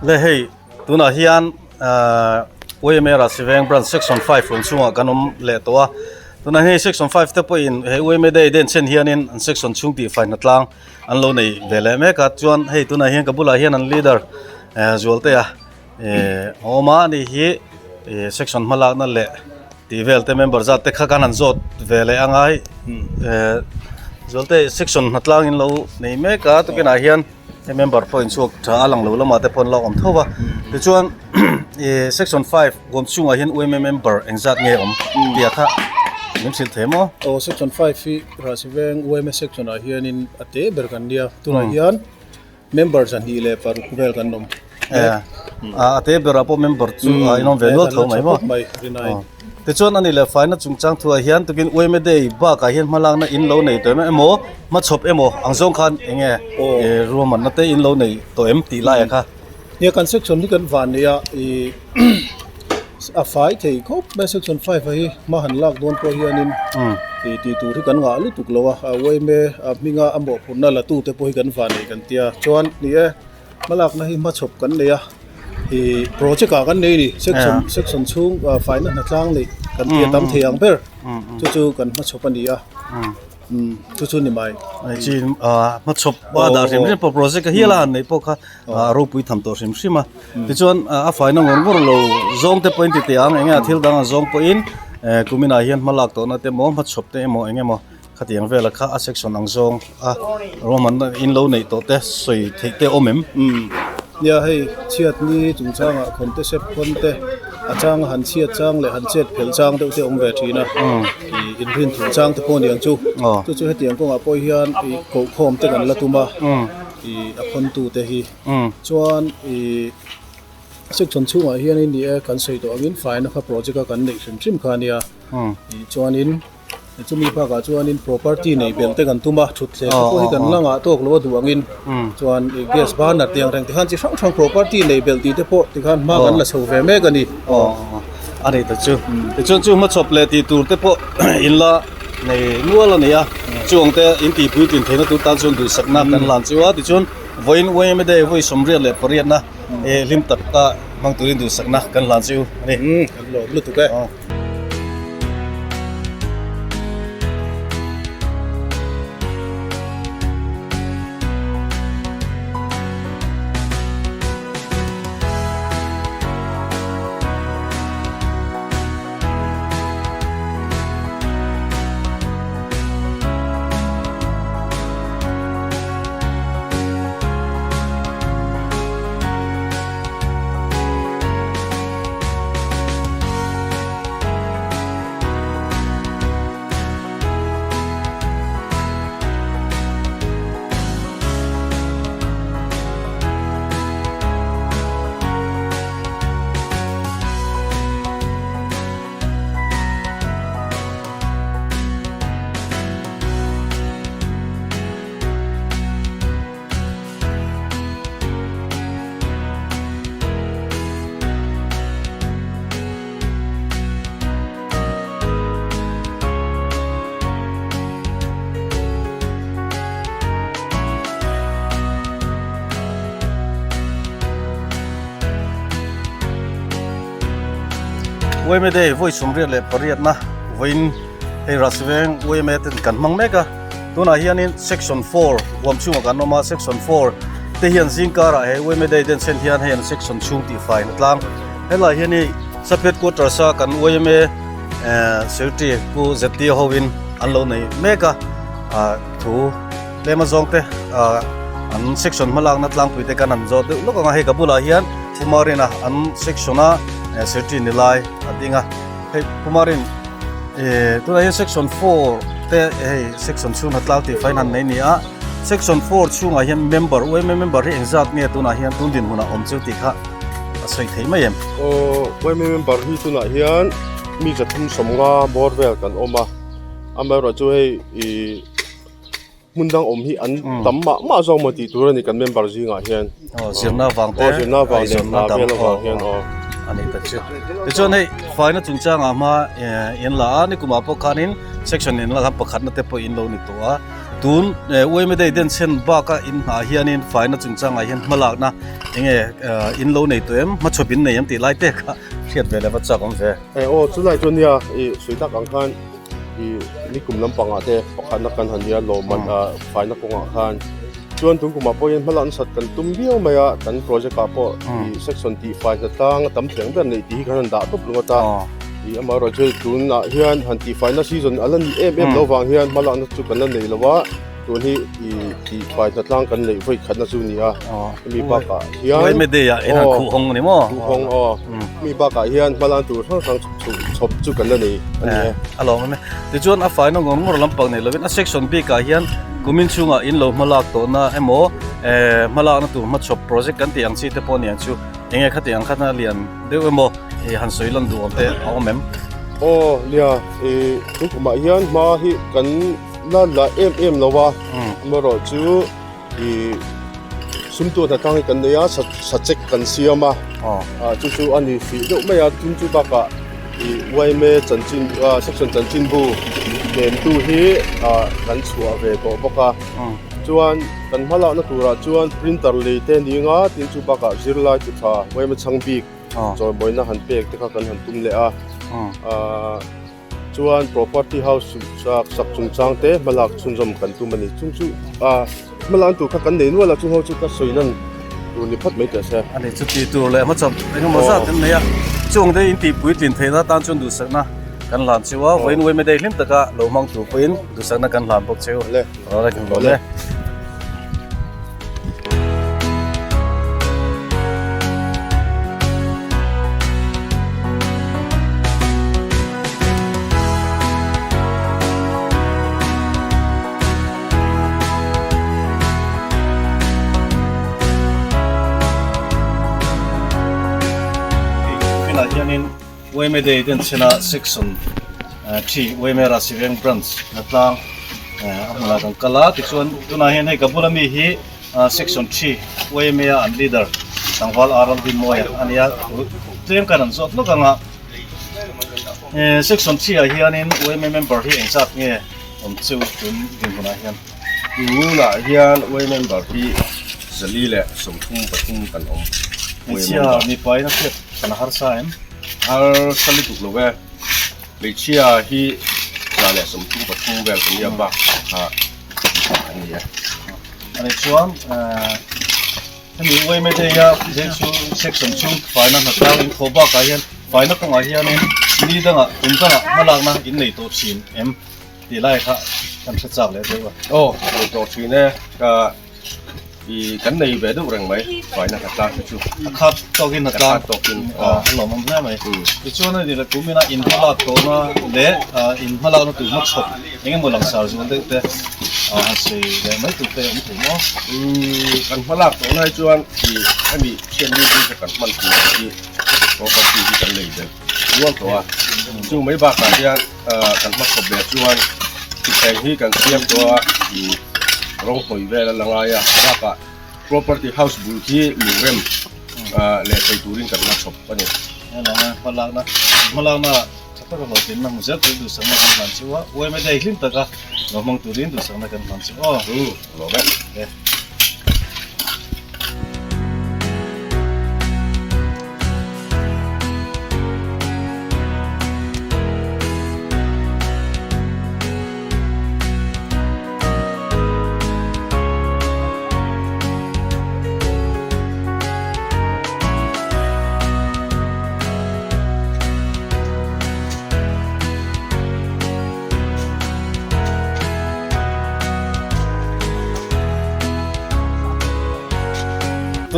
Le hei tunah hian YMA Rahsiveng Branch Section 5 awm chhungah kan awm leh tawh a, tunah hian hei Section 5 te pawhin he YMA Day den chen hianin an section chhung tihfai hnatlang an lo nei ve leh mek a, chuan hei tunah hian ka bulah hian an leader Zualtea a awm a, ani hi section hmalakna leh tih vel te member zat te kha khan an zawt ve leh anga hei Zualte section hnatlang in lo nei mek a, tukinah hian. Hei member pawh inchhuak tha a lang lo lamah te pawh an lo awm tho va tichuan ih section 5 huam chhungah hian UMA member engzat nge awm tih ah kha min hrilh thei maw? Aw section 5 hi Rahsiveng UMA section ah hianin a te ber kan nia tunah hian member 206 vel kan awm mek. A te berah pawh member chu a inawm ve nual tho mai maw? Tichuan a ni leh faina chungchang thuah hian tukin UMA Day bakah hian hmalakna in lo nei tawh em emaw hmachhawp emaw ang zawng khan eng nge ruahmanna te in lo nei tawh em tih laiah kha. Nia kan section hi kan van nei a ih a fai thei khawp mai section 5 a hi hma han lak dawn pawh hianin ih tih tur hi kan ngah lutuk lo a UMA a hminga a mawhphurhna la tute pawh hi kan van nei kan tia chuan ni e. Hmalakna hi hmachhawp kan nei a, ih project ah kan nei a ni section section chhung ah faina hnatlang neih kan tih a tam thei ang ber chu chu kan hmachhawp a ni a umm chu chu ni mai. Chi ah hmachhawp a dah hrim hrim pawh project a hial a han neih pawh kha a ropui tham tawh hrim hrim a tichuan a faina ngawr ngawr lo zawng te pawhin ti teh ang eng nge thil dang a zawng pawhin eh kuminah hian hmalak tawhna te emaw hmachhawp te emaw eng emaw. Khatiang vela kha a section ang zawng a ruahmanna in lo neih tawh te sawi theih te awm em? Umm nia hei chhiat ni chungchangah khawn te sep khawn te a changa han chhiat chang leh han chet phelh chang deuh te awm ve thin a ih inrin thung chang te pawh aniang chu chu chu hetiang kawngah pawh hian ih kohkhawm te kan la tum a ih a khawn tu te hi chuan ih section chhungah hianin ni e kan sawi tawh angin faina kha project a kan neih hrim hrim kha ania ih chuanin. Chumi bakah chuanin property nei belh te kan tum a, thutthleng te pawh hi kan la ngah tawk lo a duh angin chuan ih gas burner tih ang reng tikhan chi hrang hrang property nei belh tih te pawh tikhan hma kan la chho ve mek a ni. Aw a ni ta chu. Tichuan chu hmachhawp leh tih tur te pawh in la nei nual a ni a, chuang te in tih puitlin theihna tur tan chuan duhsakna kan hlan chu a, tichuan vawiin YMA Day vawi 28na hlim taka hmang turin duhsakna kan hlan chu a ni. Kan lawm lutuk e. YMA Day vawi 28 na vawiin hei Rasiveng YMA ten kan hmang mek a tunah hianin section 4 huam chhungah kan awm a section 4 te hian zingkarah he YMA Day den sen hian hei an section chhung tihfai na tlang helai hian hei Sub headquarters a kan YMA secretary Pu ZT hovin an lo nei mek a ah thu tlem a zawng te ah an section hmalakna tlangpui te kan han zawt deuh lawk ang a hei ka bulah hian Pu Marina an section a secretary ni lai a ding a hei Pu Marin eh tunah hian section 4 te hei section chhung tlang tih fai han nei ni a section 4 chhungah hian member YMA member hi engzat nge tunah hian tun dinhmunah awm chu tih kha a sawi thei mai em? Aw, YMA member hi tunah hian mi 350 bawr vel kan awm a, amaherawhchu hei ih hmun dang awm hi an tam mah mah zawk maw tih tur a ni kan member zingah hian. Aw, zirna vang te, Aw, zirna vang leh hna vel avang hian aw. A nih tak chu. Tichuan hei faina chungchangah hma in la a, nikumah pawh khanin section in la khan pakhatna te pawh in lo ni tawh a. Tun Uaime Day denchhen baka in hnah hianin faina chungchangah hian hmalakna enge in lo nei tawh em, hmachhawp in nei em tih lai te kha hriat ve leh va chak awm ve. Aw chulai chu nia i sawi tak ang khan i nikum lampangah te pakhatna kan han nia lawmman faina kawngah khan chuan tun kumah pawhin hmalak nasat kan tum viau mai a, kan project ah pawh i section tih fai hnatlang a tam thleng ber neih tih hi kan han dah tawp lung ata i amaherawhchu hei tunah hian han tih faina season a la ni em em lo vang hian hmalakna chu kan la nei lo a, tun hi i tih fai hnatlang kan neih vawi khatna chu a ni a, hemi bakah hian aw hemi bakah hian hmalak tur hrang hrang chhawp chu kan la nei a ni e. A lawm em e. Tichuan a faina ngawr ngawr lampang nei lovin a section bikah hian kumin chhungah in lo hmalak tawhna emaw eh hmalakna tur hmachhawp project kan tih ang chi te pawh a ni ang chu enge khati ang khatna lian deuh emaw ih han sawi lan duh awm te a awm em? Aw nia ih tun kumah hian hma hi kan la la em em lo a amaherawhchu Ih sumtu hnathlang hi kan nei a sachek kan siam a ah chu chu a ni fih deuh mai a tin chu bakah ih yma chanchin ah section chanchinbu hnemtu hi ah kan chhuah ve tawh bawk a chuan kan hma lakna turah chuan printer lei te ni anga tin chu bakah zirlai chi tha yma chhang bik chawimawina han pek te kha kan han tum leh a ah. Chuan property house sak sak chungchang te hmalak chhunzawm kan tum a ni. Chung chu ah hmalan tur kha kan nei nual a, chung ho chu ka sawi lan tur ni phawt mai teh se. A ni chu tih tur leh hmachawp eng emaw zat an nei a, chung te in tih puitlin theihna atan chuan duhsakna kan hlan cheu a, vawiin uaime dei hlim taka lo hmang tur pawhin duhsakna kan hlan bawk cheu. Le. Awle kan lawm e. Tunah hianin Uaime Day den chhena Section 3 Uaime Rasiveng Branch Hnatlang a hmunah kan kal a tichuan tunah hian hei ka bula mi hi Section 3 Uaime a an leader Tlangval Aral Rinmawia a nia tlem kan an zawt lawk ang a Section 3 ah hianin Uaime member hi engzat nge awm chu tun dinhmunah hian. Tunah hian Uaime member hi 433 kan awm. Hmeichhia mipa in a hriat kan harsa em? Harsa lutuk lo e. Hmeichhia hi 133 vel kan nia bak kha an ni e. Ani chuan hemi uaime te hian veng chhung section chhung faina hnatlang in thaw bakah hian faina kawngah hianin ni dangah kum dangah hmalakna in nei tawh thin em tih lai kha kan hre chak leh deuh a. Aw nei tawh thin e ka I kan nei ve deuh reng mai faina hnatlang te chu. A khat tawkin hnatlang. A khat tawkin. A lawmawm hle mai. Tichuan a ni le kumina in hmalak tawhna leh in hmalakna tur hmachhawp eng emaw langsar zual deuh te han sawi leh mai tur te awm thei maw? Kan hmalak tawhna hi chuan i hemi thianmi te chu kan hman tur hi property hi kan lei belh nual tawh a. Chu mai bakah hian Kan hmachhawp leh chuan thuthleng hi kan siam tawh a, ih rawng hnawih vel a la ngai a, bakah property house bul khi lungrem leh thei turin kan la chhawp a ni. Hmalakna hmalakna tha taka hlawhtlinna hmu zel turin duhsakna kan hlan chu a, UMA day hlim taka lo hmang turin duhsakna kan hlan chu aw. Lawm e.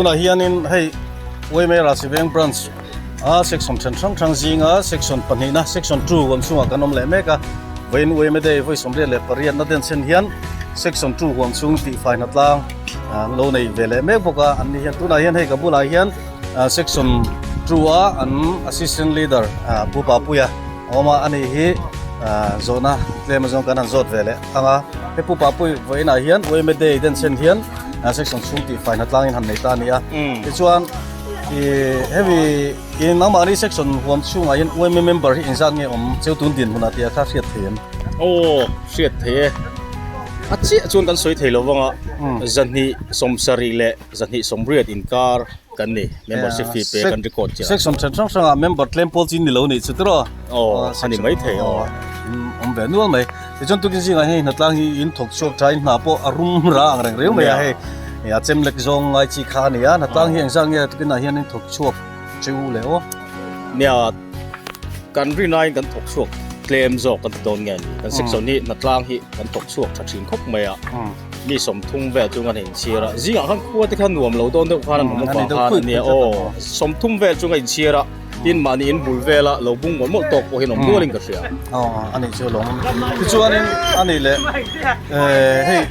Tunah hianin hei Uaimei Rasiveng Branch a section then hrang hrang zinga section pahnihna section 2 huam chhungah kan awm leh mek a vawiin Uaimei Day vawi 28 na den chen hian section 2 huam chhung tihfai hnatlang an lo nei ve leh mek bawk a an ni hian tunah hian hei ka bulah hian section 2 a an assistant leader Pu Papuia A awm a, ani hi zawhna tlem azawng kan han zawt ve leh ang a. He Pu Papui vawiinah hian UMA Day den sen hian section chhung tih fai hna tlangin han nei ta a ni a. Tichuan Ih hemi in nangmahni section huam chhungah hian yma member hi engzat nge awm cheu tun dinhmunah tih a kha hriat thei em? Aw hriat thei e. A chiah chuan kan sawi thei lo vang a, zahnih sawmsarih leh zahnih sawmriat inkar kan ni membership fee pe kan record chiah. Section then hrang hrangah member tlem pawl chi ni lo nih chu tiraw? Aw a ni mai thei aw. Awm ve nual mai. Tichuan tukin zingah hian hnatlang hi in thawk chhuak tha in hna pawh a rum ra ang reng reng mai a hei a chem lek zawng ngai chi kha a ni a hnatlang hi engzat nge tukinah hian in thawk chhuak cheu le aw. Nia kan rinaiin kan thawk chhuak tlem zawk kan ti dawn nge ni kan section hi hnatlang hi kan thawk chhuak tha thin khawp mai a mi 30 vel chu kan inchhir a zingah khan khua te kha nuam lo dawn deuh khan an awm avang khan a nia aw 30 vel chu ka inchhir a. Tin mahni in bul vela lo bung mawlh mawlh tawk pawh hian awm nualin ka hria. Aw a nih chu lawm. Tichuanin a nih leh hei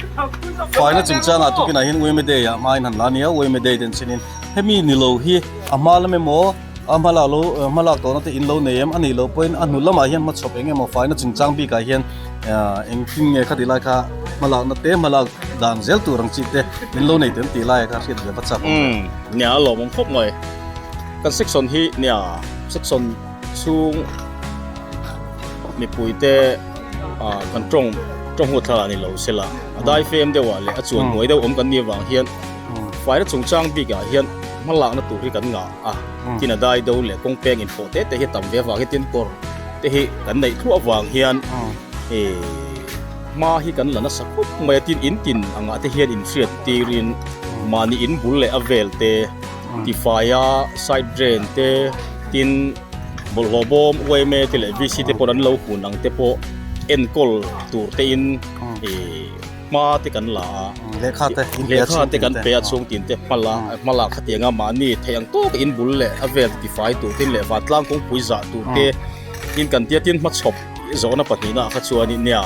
faina chungchangah tukinah hian Ueme Day ah hmain han la a nia, Ueme Day den chinin hemi ni lo hi a hma lam emaw a hma lak lo hma lak tawhna te in lo nei em a nih loh pawhin a hnu lamah hian hmachhawp eng emaw faina chungchang bikah hian engtin nge khati lai kha hma lakna te hma lak dan zel tur ang chi te min lo nei tel tih lai kha hriat ve va chak awm ve. Nia a lawmawm khawp mai. Kan section hi nia section chhung mipui te ah kan tawng tawng huat thlalak ni lo sela a dai fem deuh ah leh a chuan hnuai deuh awm kan nih avang hian faina chungchang bik ah hian hma lakna tur hi kan ngah a tin a dai do leh kawng peng inpawh te te hi a tam ve avang hian tin kawr te hi kan neih thluah avang hian ih hma hi kan la nasa khawp mai a tin in tin angah te hian inhriat tirin mahni in bul leh a vel te. Tifaia side drain te tin bawlhhlawh bawm yma te leh vc te pawh an lo hun ang te pawh enkawl tur te in ih hma te kan la a lehkha te lehkha te kan pe a chhung tin te hma la hma lak khatiang a mahni theih ang tawk in bul leh a vel tifai tur tin leh vantlang kawngpui zah tur te tin kan tia tin hmachhawp zawhna pahnihna ah kha chuanin nia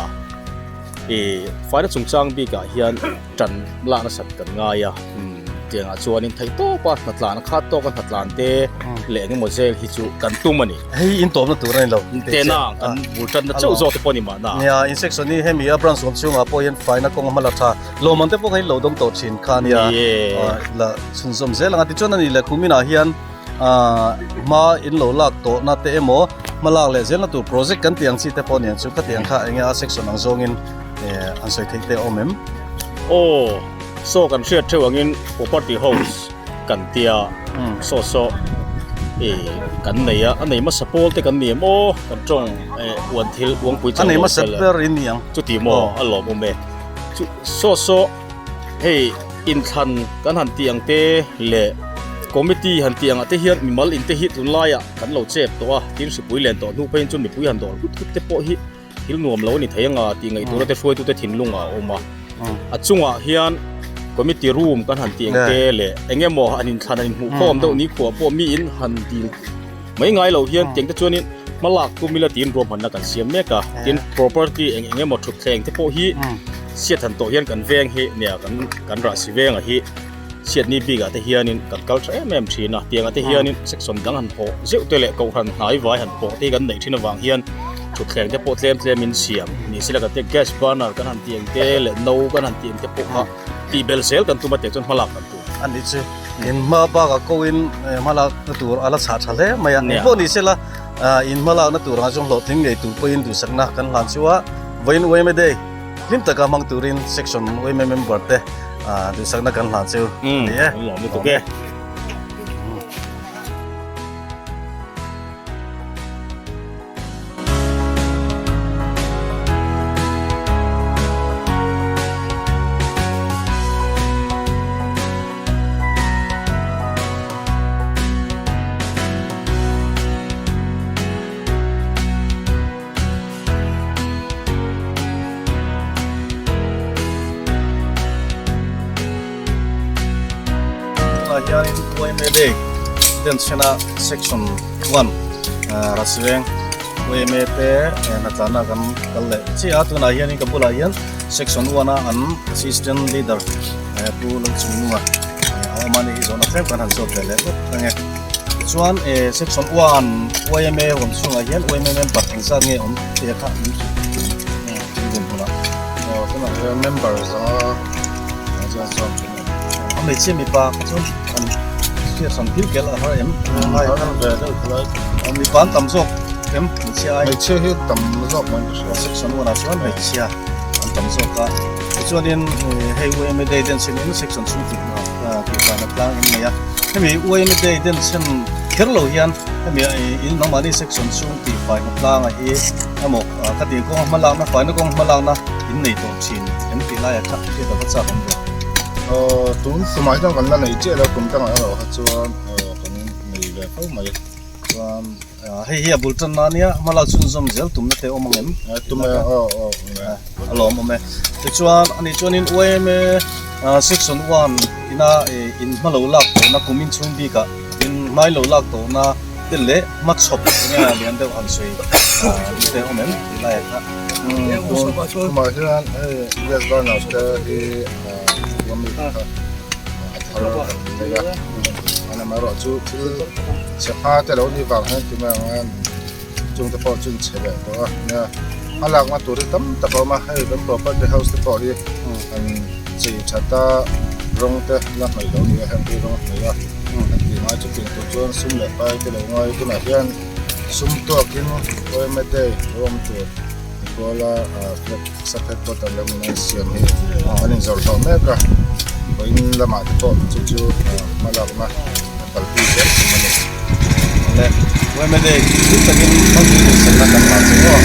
ih faina chungchang bikah hian. Tan lak nasat kan ngai a, tiangah chuanin theih tawpa hnatlan a khat tawka hnatlan te leh eng emaw zel hi chu kan tum a ni. Hei in tawpna tur a ni lo. Tena kan bul tanna chauh zawk te pawh a ni mahna. Nia, in section hi hemi a branch awm chhungah pawh hian faina kawng a hmala tha. Lawmman te pawh kha in lo dawng tawh thin kha nia. La chhunzawm zel ang a, tichuan a ni leh kuminah hian hma in lo lak tawhna te emaw hma lak leh zelna tur project kan tih ang chi te pawh nen chu khatiang kha enge a section ang zawngin an sawi theih te a awm em? Aw, saw kan hriat theuh angin property house kan tia saw saw kan nei a, a nei hmasa pawl te kan ni em aw kan tawng uan thil uangpui chang lo tel a ber in ni ang chuti maw a lawmawm e chu saw saw hei Inthlan kan han tih ang te leh committee han tih angah te hian mimal in te hi tunlaiah kan lo chep tawh a, tin hripui len tawh hnu pheiin chuan mipui han dawr hut hut te pawh hi thil nuam lo a ni thei anga tih ngaihtuahna te hruaitute thinlungah a awm a. A chungah hian committee room kan han tih ang te leh eng emaw han inthlan han inhmuhkhawm deuh nikhua pawh miin han dil mai ngai lo hian tiang te chuanin hma lak tum ila tiin ruahmanna kan siam mek a, tin property eng eng emaw thutthleng te pawh hi chhiat han tawh hian kan veng hi nia kan kan rahsi vengah hi chhiatni bikah te hianin kan kal tha em em thin a, tiangah te hianin section dang han pawh zeuh te leh kohhran hnai vai han pawh te hi kan neih thin avang hian thutthleng te pawh tlem tlemin siam ni se la kan tia gas burner kan han tih ang te leh no kan han tih ang te pawh kha tih bel zel kan tum a tiang chuan hma lak kan tum. A ni chu. In hma bakah ko in hma lakna tur a la chhah tha hle mai a. Eng pawh ni sela in hma lakna tur ah chuan hlawhtling ngei tur pawhin duhsakna kan hlan chu a. Vawiin yma Day hlim taka hmang turin section yma member te duhsakna kan hlan chu a ni e. Lawm lutuk e. Tunah hianin yma Day denchhena section 1 Rasiveng yma te hnatlana kan kal leh chiah a tunah hianin ka bulah hian section 1 a an assistant leader Pu Lalchungnunga a awm a ni hi zawhna tlem kan han zawt ve leh lawk ang e tichuan section 1 yma awm chhungah hian yma member engzat nge awm tih kha min hrilh hmunah tunah hian member zanga chuan a hmeichhia mipa kha chuan an. Hriat hran thil kel a har em? Har ve deuh khawlai. Mipa an tam zawk em hmeichhia ai? Hmeichhia hi tam zawk mai ka hria. Section 1 ah chuan hmeichhia an tam zawk a. Tichuanin hei UMA Day den chhenin section chhung tih tihfai tlang in nei a. Hemi UMA Day den chhen kher lo hian hemi in nangmahni section chhung tihfai tlanga hi emaw khati kawng hma lakna faina kawng hma lakna in nei tawh thin em tih laiah kha hriat a va chak awm ve. Tun tumah hi chuan kan la nei chiah lo kum tangah erawh kha chuan kan nei ve fo mai. Chuan hei hi a bul tan na ania hma lak chhunzawm zel tumna te awm ang em? Tum e aw aw awm e. A lawm awm e. Tichuan ani chuanin YMA section 1 ina in hma lo lak tawhna kum inchhung bikah in hmai lo lak tawhna te leh hmachhawp enge a lian deuh han sawi ni te awm em tih laiah kha. Tumah hian hei gas burner te hi tuam mi kha a thar kan nei a, amaherawhchu thil chhe hma te lo nih vang hian tumah ang chung te pawh chu in chhe leh tawh a nia a lakna tur hi tam tak a awm a hei kan property house te pawh hi an chei that a rawng te la hnaih lo ni a heng hi rawng a hnaih a an tih ngai chu tih tur chuan sum leh pai te lo ngai tunah hian sum tuakin yma day lo awm tur kuala flag sub headquarter lam in an siam hi an inzawrh hlawh mek a vawiin lamah te pawh chu chu hma lakna a kalpui zel thung a ni. Le yma day thil takin hmangin insenna kan hlan che aw.